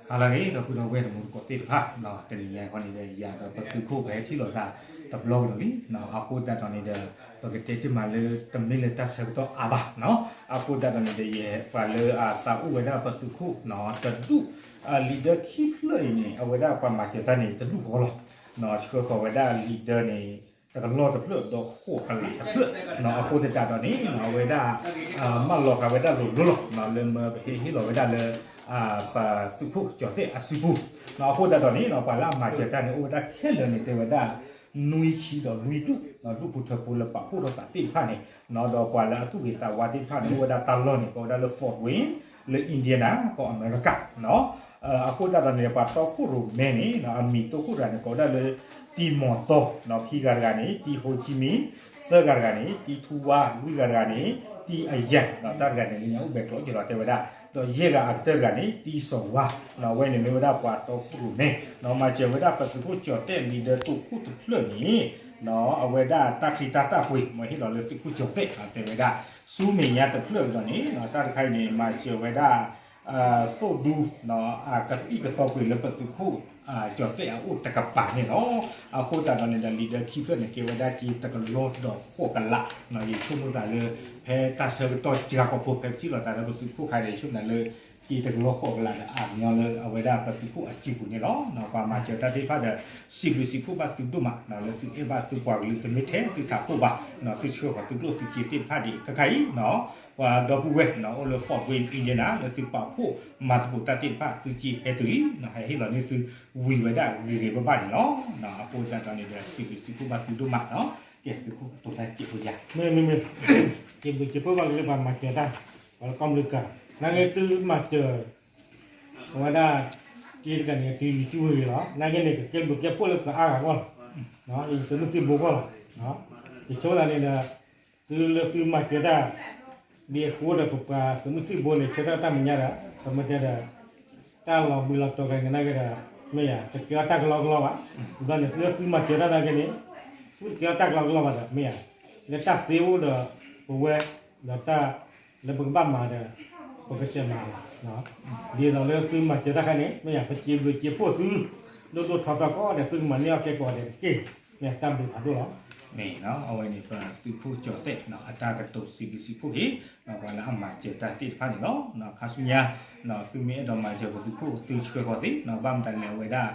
ဟါလၢအဂ့ၤ ဒီပုၢ်ဒီဝဲၢ်တံၤသကိးသ့ၣ်တဖၣ်, တနံၤညါခီန့ၣ်ဒီး ယၤဒီးပသုးခိၣ်ပဟဲထံၣ်လိာ်သးတဘျီကဒီးလံ, အဃိသတးဒီးန့ၣ်ဒီး ပကတဲတ့ၢ်မးလၢတမ့ၢ်လၢတၢ်ဆၢကတီၢ်အါဘၣ်, အဃိသတးဒီးန့ၣ်ဒီး ယပှၤလၢအသးအိၣ်ဝဲဒၣ်ပသုးခိၣ်တဒူၣ်, လံာ်ဒၢခံဖျၢၣ်အံၤန့ၣ် အဝဲဒၣ်ပှၤမၤစၢၤတၢ်န့ၣ်တဒူၣ်ဃီလီၤ, ဆှၢဃီၤဝဲဒၣ်လံာ်ဒၢန့ၣ် တကလီၢ်တဖျၢၣ် ဒီးဃိးကလးတဖျၢၣ်, အဃိသတးဒီးန့ၣ် အဝဲဒၣ် မၢလီၤဃာ်ဝဲဒၣ်လိၤလိၤလီၤ, လၢမၢပဟ့ၣ်ဟ့ၣ်လီၤဝဲဒၣ်လၢ ပသုးခိၣ်ကၠီၤသဲးအစုပူၤ, အဃိသတးဒီးန့ၣ် ပှၤလၢအမၤစၢၤတၢ်န့ၣ် အိၣ်ဝဲဒၣ်ခဲလၢာ်န့ၣ် တဲဝဲဒၣ် နွံဆံဒီးလွံၢ်ဒူၣ်, ဒူၣ်ဖိထၢဖိလၢပာ်ဖှိၣ်ထီၣ်သးသ့ၣ်တဖၣ်န့ၣ်, ဒီးပှၤလၢအသူၣ်ဂ့ၤသးဝါသ့ၣ်တဖၣ်န့ၣ် အိၣ်ဝဲဒၣ်တၢ်လီၢ်န့ၣ် ကိးဝဲဒၣ်လၢ Fort Wayne လၢ Indiana ကီၢ်အမဲရကၤ အဃိသတးဒီးန့ၣ် ပှၤတီခိၣ်ရိၣ်မဲန့ၣ် အမံၤတီခိၣ်တဂၤန့ၣ် ကိးဝဲဒၣ်လၢ တံၤမီၤသီ, ခံဂၤတဂၤန့ၣ် တံၤဟိၣ်ခၠံမံၤ, သၢဂၤတဂၤန့ၣ် တံၤထူဝါ, လွံၢ်ဂၤတဂၤန့ၣ် တံၤအယဲၢ်, တၢ်တဂၤန့ၣ် လၢညါအိၣ်ဘဲကျိးက့ၤလီၤတဲဝဲဒၣ်, ဒီးယဲၢ်ဂၤအကတၢၢ်တဂၤန့ၣ် တံၤစီၤဝါ, အဝဲန့ၣ်မ့ၢ်ဝဲဒၣ်ပှၤတီခိၣ်ရိၣ်မဲ, မၤစၢၤဝဲဒၣ်ပသုးခိၣ်ကၠီၤသဲးလံာ်ဒၢတိာ်ခိၣ်တဖျၢၣ်န့ၣ် အဝဲဒၣ်တၢ်ချံတၢ်သၣ်ပှ့ၤ မ့ၢ်ဟ့ၣ်လီၤလၢသုးခိၣ်ကၠီၤသဲး တဲဝဲဒၣ်, ဆူမဲာ်ညါတဖျၢၣ်ဒီးန့ၣ် တၢ်တခါအံၤန့ၣ် မၤစၢၤဝဲဒၣ် သိၣ်ဒူ အကသံၣ်ကသီပှ့ၤလၢပသုးခိၣ် ကၠီၤသဲးအအိၣ်တကပၤန့ၣ်လီၤ. အဃိသတးဒီးန့ၣ်ဒီး လံာ်ဒၢခံဖျၢၣ်န့ၣ် ကဲဝဲဒၣ်က့တကလီၢ်ဒီးဃိးကလး, ယဆိကမိၣ်သးလၢ ဖဲတၢ်ဆၢကတီၢ်စှၤကီၢ်ဖိ ဖဲပထံၣ်လိာ်သးလၢပသုးခိၣ်ခါဒီး ယဆိကမိၣ်သးလၢ က့တကလီၢ်ဃိးကလးဒီးအါညီလၢအဝဲဒၣ်ပသုးခိၣ်အစုပူၤန့ၣ်လီၤ. ပှၤမၤစၢၤတၢ်သ့ၣ်တဖၣ်ဒီး စံးဘျုးစံးဖှိၣ်ဘၣ်သုဒိၣ်မး လၢသုအဲၣ်ဘၣ်သုပှၤကလုာ် တမ့ၢ်ထဲသုထးခိၣ်ဘၣ်, သုဆှၢဃီၤသုကျိၣ်သုစ့သ့ၣ်တဖၣ်ဒံး ခဲခါအံၤ ပှၤဒီပုၢ်ဝဲၢ် အိၣ်လၢ Fort Wayne Indiana လၢသုပာ်ဖှိၣ်မၤသကိးတၢ်သ့ၣ်တဖၣ် သုစ့ဟဲတုၤလံ, ဟဲဟ့ၣ်လီၤန့ၢ်သုဝံၤဝဲဒၣ်ဂ့ၤဂ့ၤဘၣ်ဘၣ်န့ၣ်လီၤ. အဃိသတးဒီးန့ၣ်ဒီး စံးဘျုးစံးဖှိၣ်ဘၣ်သုဒိၣ်မး, ကဲသုးခိၣ်တိၤတၢ်စဲးဖိယၤ, မ့မ့မ့မ့ စံးဘျုးစံးဖှိၣ်ဘၣ်က့ၤလၢပှၤမၤစၢၤတၢ်, ပှၤလၢကီၢ်မလၤကၤ, နာ်က့သုမၤစၢၤ အဝဲဒၣ် က့တကးန့ၣ် တုၤယကၠူဂ့ၤလီၤ, နာ်က့န့ၣ် ကကဲဘျုးကဲဖှိၣ်လၢပှၤအါဂၤအဂီၢ်လီၤ, ယသုးမုၢ်သံၣ်ဘိအဂီၢ်လီၤ. ယဆိကမိၣ်သးန့ၣ်ဒီး သုလၢသုမၤစၢၤတၢ် ဒ်အဃိဒီးပပှၤသုးမုၢ်သံၣ်ဘိန့ၣ် ဆၢထၢၣ်တၢ်မဲာ်ညါဒီး ပမ့ၢ်တဲဒီး တၢ်လီၤဘှံးလီၤတီၤက့ၤနာ်က့ဒီး မ့ၢ်ယၤ တကဲထီၣ်တၢ်ကလီကလီဘၣ်, ဘျီန့ၣ်သုလၢသုမၤစၢၤတၢ်နာ်က့န့ၣ် သုတကဲထီၣ်တၢ်ကလီကလီဘၣ်ဒီး မ့ၢ်ယၤ လၢတၢ်သ့အိၣ်ဒီးပဝဲ ဒီးတၢ်လၢပကဘၣ်မၤဒီး ပကစၢ်မၤလီၤ. ဒ်သိးလၢသုမၤစၢၤတၢ်ခါန့ၣ် မ့ၢ်ယၤ ပစံးဘျုးစံးဖှိၣ်သု ဒိၣ်ဒိၣ်ထီထီကီးဒီး သုကမၤန့ၢ်အီၣ်ကဲကိးဂၤဒဲးတက့ၢ်, မ့ၢ်တၢ်ဘျုးဖးဒိၣ်လီၤ. မ့ၢ်နီၤ အဝဲန့ၣ် ပသုးခိၣ်ကၠီၤသဲး အတၢ်ကတိၤစံးဘျုးစံးဖှိၣ်က့ၤ ပှၤလၢအမၤစၢၤတၢ်သ့ၣ်တဖၣ်န့ၣ်လီၤ. ခါဆူညါ သုမ့ၢ်အဲၣ်ဒိးမၤစၢၤပသုးခိၣ် သုဆှၢဃီၤသ့ ဘၣ်မတၤလဲၣ် အဝဲဒၣ်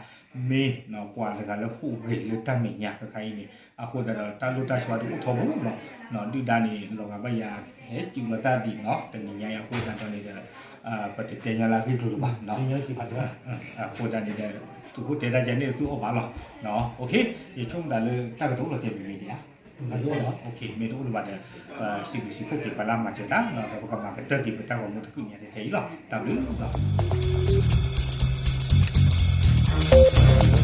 မ့ၢ်ပှၤတဂၤလၢဟူးဂဲၤလၢတၢ်မဲာ်ညါခဲခါအံၤန့ၣ် အဃိသတးဒီး တၢ်လိၣ်တၢ်ဆိးတအိၣ်ထီဘိလီၤ. ဒုၣ်ဒါန့ၣ် လီၤဂာ်ဘၣ်ယၤ ဟဲစံးလီၤတၢ်ဒ်နီၤ တနံၤညါအံၤ အဃိသတးဒီးန့ၣ်ဒီး ပတတဲညီလၢအဂ့ၢ်ကျိၤလၢၤဘၣ်. အဃိသတးန့ၣ်ဒီး သုးခိၣ်တဲတၢ်ယဲန့ၣ် သုအီၣ်ဘၣ်လီၤ. ယဆိကမိၣ်သးလၢတၢ်ကတိၤလီၤတဲာ်မ့ၢ်မ့ၢ်ဒံးဧါ, မ့ၢ်တအိၣ်လၢၤဘၣ်ဒီး ပစံးဘျုးစံးဖှိၣ်က့ၤပှၤလၢအမၤစၢၤတၢ် ဒီးပကမၤကတၢၢ်က့ၤပတၢ်ဂီၤမူတကုာ်ညါထဲအံၤလီၤ. တၢ်ဘျုးလီၤ.